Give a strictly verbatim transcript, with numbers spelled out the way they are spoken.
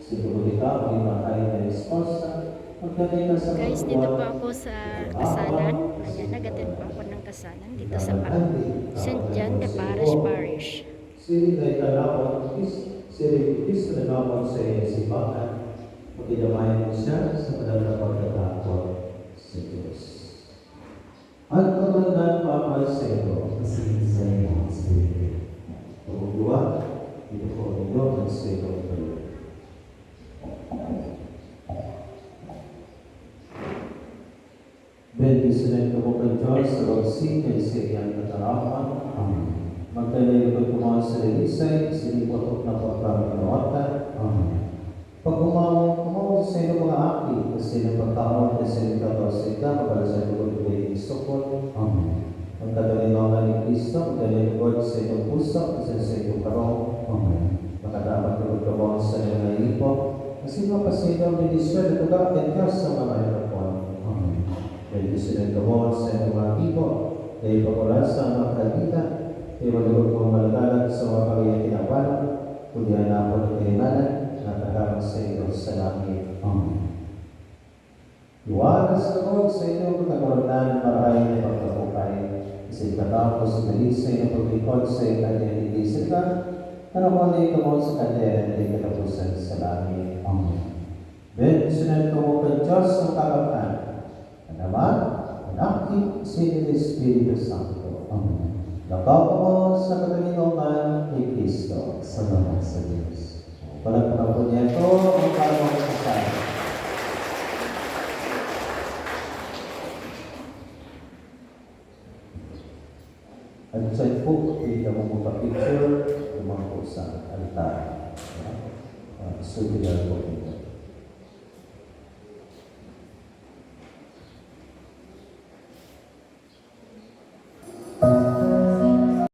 Guys, dito po ako sa kasalan. Ayan, nag-attend po ako ng kasalan dito sa Saint John de Paris Parish. Siring na ikalawang, siring Cristo na nawag sa iyong simbahan, pagidamayan mo siya sa banal na pagkatakot sa Diyos. At pagmandaan pa ang sa'yo, kasi sa'yo ang Espiritu. Pagkukuha, ito po ang inyo ang sa'yo ang Espiritu. Bendisyunan kamo kan Dios sa pagsigay sa iyang kataraman. Amen. Magdalay ko kamo sa lilisay, sinipotok na pagkakinoota. Amen. Pagkumaon kamo sa inyong mga aki, sa inyong pagkaon, sa inyong pagkaon, sa inyong pagkaon, sa inyong pagkaon, sa inyong pagkaon. Amen. Ang kagalingongan ni Cristo, magdalay ko sa inyong puso, sa inyong karong. Amen. Makataman ko kamo sa mga ipo, kasi mapasaylo ang bendisyon na tugang kan Diyos sa mga mananapon. Amen. Bendisyunan kamo sa inyong mga ipo, dahil pag-orasa ang mga kagita, dahil malugod mong malagalag sa mga pagayang kinaban, kundi ang napon ng kayamanan, natagaan sa inyo sa langit. Amen. Iwaras kamo sa inyong kagurangnan, marahay na pagkabuhay, sa ikatapos na lisay na paglingkod sa ikadya ni Jessica, na nakuli kamo sa kadya na di katapusan sa langit. Amen. Bendisyunan kamo kan Diyos ang Kagurangnan, an Ama, an Aki, asin an Espiritu Santo. Amen. Lakaw kamo sa kagalingongan ni Cristo. Salamat sa Diyos. Palakpakan po niya ito ang bagong kasal. At siya po, hindi na magpapicture, lumang po sa altar. Ah, souvenir po.